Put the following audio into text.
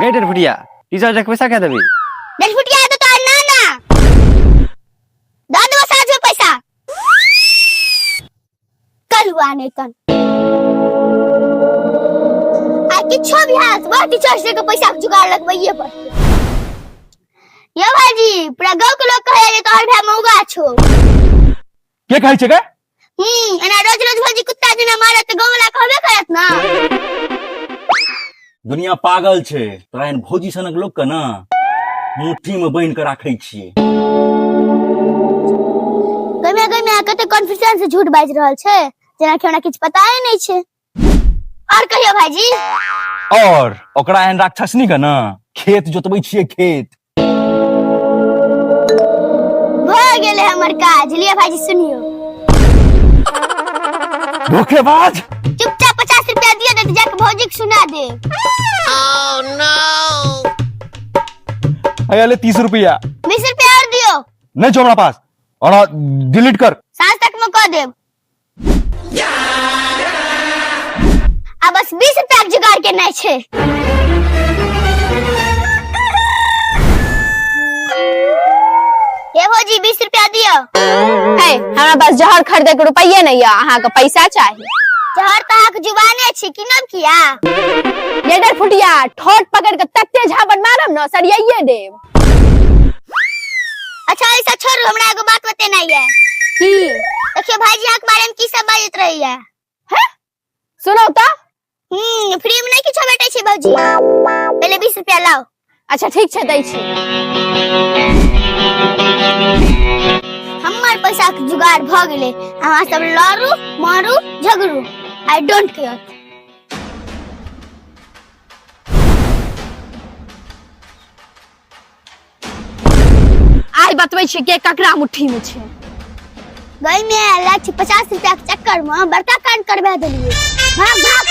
गई डरफुटिया, teacher day के पैसा के देबी? डरफुटिया तो तोहर नाना दऽ देबो साँझ में पैसा। कल हुआ नहीं तन आ किछो भी हाथ बा, टीचर्स डे के पैसा के जुगाड़ लगबैये पड़तै। यौ भाईजी, पूरा गाँव के लोग कहै जे तोहर भाय मौगा छौ। के कहै छै गे? एना रोज रोज भौजी कुत्ता जेना मारत तऽ गाँव वाला कहबे करत ना। दुनिया पागल छै, तोरा एहन भौजी सनक लोक के ना मुट्ठी में बान्हि के राखै छियै। गमे गमे कते कॉन्फिडेंस से झूठ बाजि रहल छै, जेना कि हमरा किछु पताए नहि छै। और कहियो भाईजी। और ओकरा एहन राक्षसनी के ना खेत जोतबै छियै, खेत। भऽ गेलै हमर काज। लिअ भाईजी, सुनियो। धोखेबाज! चुपचाप 50 रुपया दियो, नहीं तो जाके भौजी के सुना दे। अरे ले 30 रुपया। 20 रुपया और दियो। नहीं छो हमरा पास, और डिलीट कर। साँझ तक में कह देब। आ बस 20 रुपया के जुगाड़ केनाइ छै। हे भौजी, 20 रुपया दियो। है, हमरा पास जहर खरीदे के रुपये नहीं है, अहाँ के पैसा चाहिए। जहर तऽ अहाँके जुबाने छै, किनब किया? ये डरफुटिया, ठोट पकड़ के तत्ते झापट मारब न सरियाइये देब। अच्छा ऐसा छोड़ू, हमरा एगो बात बतेनाइ है। की? देखियो भाईजी अहाँके बारे में की सब बाजैत रहैया। सुनो तऽ। फ्री में नहीं किछो भेटै छै भौजी, पहिले 20 रुपया लाओ। अच्छा ठीक छै, दै छी। हमर पैसा के जुगाड़ भऽ गेलै, अहाँ सब लड़ू मारू झगड़ू, I don't care. आइ बतबै छी के ककरा मुट्ठी में छै। गई में लाख 50 रुपया के चक्कर में बड़का कांड करवा देलिए। भाग भाग।